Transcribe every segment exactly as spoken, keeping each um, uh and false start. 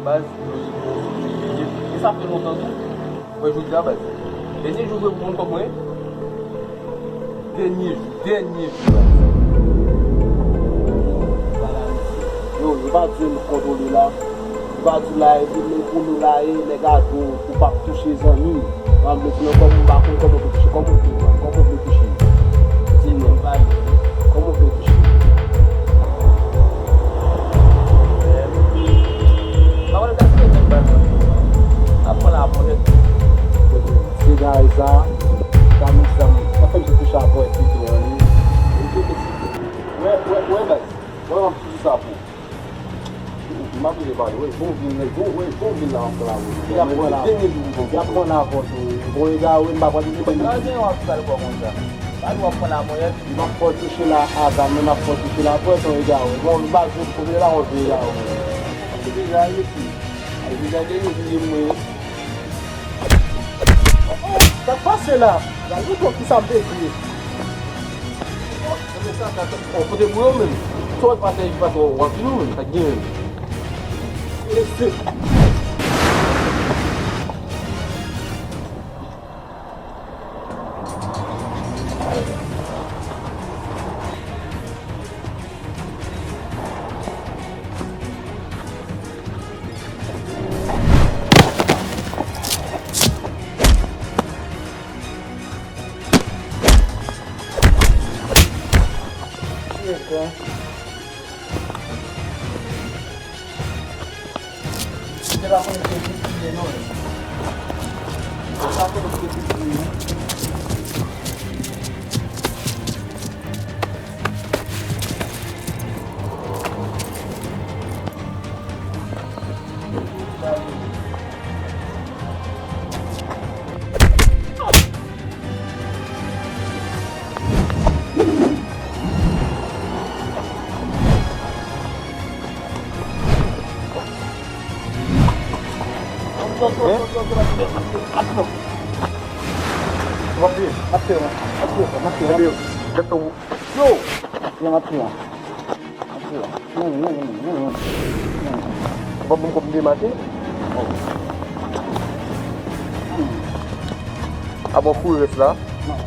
Baz, e sa fè lontan tou. Mwen jodi a, baz. Dènye jou vre pou konn kòb mwen. Dènye jou, dènye jou, baz. Yo, yo pa di nou kontwole la. Yo pa di la, epi men pou nou la, e nèg a di w, ou p ap touche zanmi. An vle di non, kòm ou pa konn kòman pou touche, kòman ou vle, kòman ou vle touche. Di non. Kòman ou vle touche. Mwen wè l gaspiye tan baz. Ap pran la ponyèt. Se gay sa, sa menm sa, sa fè m se touche a ponyèt pito an li. Wè, wè, wè, baz. Wè, m ap di sa pou ou. M ap vin pale, wè, bon vin, wè, bon, wè, bon vin la, m ap pran la, wè. Y ap pran la. Dènye jou, bon, y ap pran la, bon, bon, egare, m pa pral di. Gade w ap sal kò konsa. Gade w ap pran la, mwen. M ap fè w touche la, a zam, men m ap fè w touche la, pran ton egare. Bon, m pa jwe, kote la, w jwe egare. Kote egare, mesye. Ay, egare, egare, mwen. Sa k pase la? Gade w ki sa m te di. Nan men sa, sa, o, kote pou yo menm? Sa w pa fè, ki pase, w ap vin ou menm, sa k gen menm? Mesye. Yo! Ou pa ban m kòb m te mache? Ap fou rès la.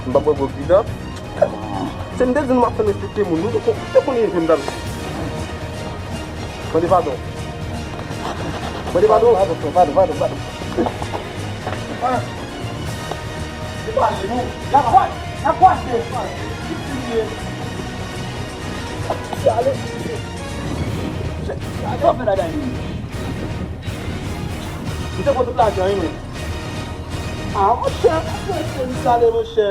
M pa pran gwo gida. Se m te di nou m ap fè respekte moun. Nou te kon, te konn yon jèn dam. Mande padon. Mande padon. Padon, padon, padon, padon. Se pa li, non. N ap kwaze, n ap kwaze. Sa ale. Sa fè la, Dani? M te pran tout lajan, wi, men. Ah, monchè, monchè, se misye ale, monchè.